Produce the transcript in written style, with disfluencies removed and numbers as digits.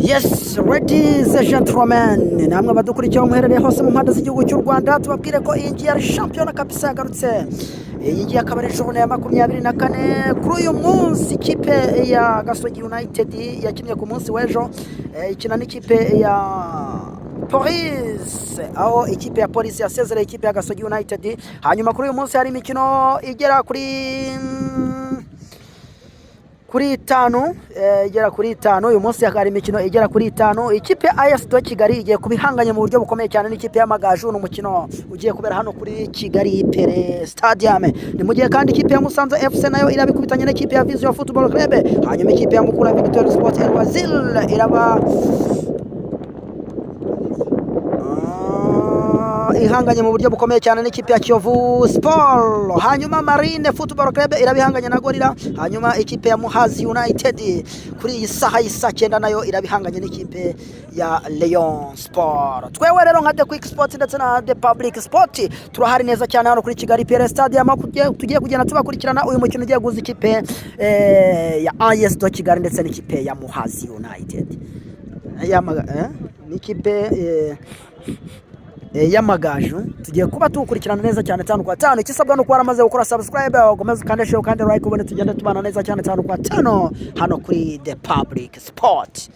Yes, ladies and gentlemen, namwe abadukurikiye aho muherereye hose mu mpande z'igihugu cy'u Rwanda, tubabwire ko iyi ngiyi ari shampiyona kabisa yagarutse. Iyi ngiyi akaba ari journée ya 24. Kuri uyu munsi ikipe ya Gasogi United yakinnye ku munsi w'ejo, ikina n'ikipe ya Police, aho ikipe ya Police yasezereye ikipe ya Gasogi United. Hanyuma kuri uyu munsi hari imikino igera kuri itanu, igera kuri itanu. Uyu munsi hari imikino igera kuri itanu. Ikipe ya AS de Kigali igiye kuba ihanganye mu buryo bukomeye cyane n'ikipe y'Amagaju. Ni umukino ugiye kubera hano kuri Kigali Pele Stadium. Ni mu gihe kandi ikipe ya Musanze FC nayo irabikubitanye n'ikipe ya Vision Football Club. Hanyuma ikipe ya Mukura Victory Sport El Wazil iraba ihanganye mu buryo bukomeye cyane n'ikipe ya Kiyovu Sport. Hanyuma Marine Football Club iraba ihanganye na Gorilla. Hanyuma ikipe ya Muhazi United kuri iyi saha y'isa 9 nayo iraba ihanganye n'ikipe ya Rayon Sport. Twewe rero nka The Quick Sport ndetse na The Public Sport turahari neza cyane hano kuri Kigali Pele Stadium, aho tugiye kugenda tubakurikirana uyu mukino ugiye guhuza ikipe ya AS de Kigali ndetse n'ikipe ya Muhazi United. N'ikipe y'Amagaju. Tugiye kuba tuwukurikirana neza cyane tanu kwa tanu. Ikisabwa ni uko waramaze gukora subscribe, ukomeze ukande share, ukande like, ubundi tugende tubana neza cyane tanu kwa tanu hano kuri The Public Sport.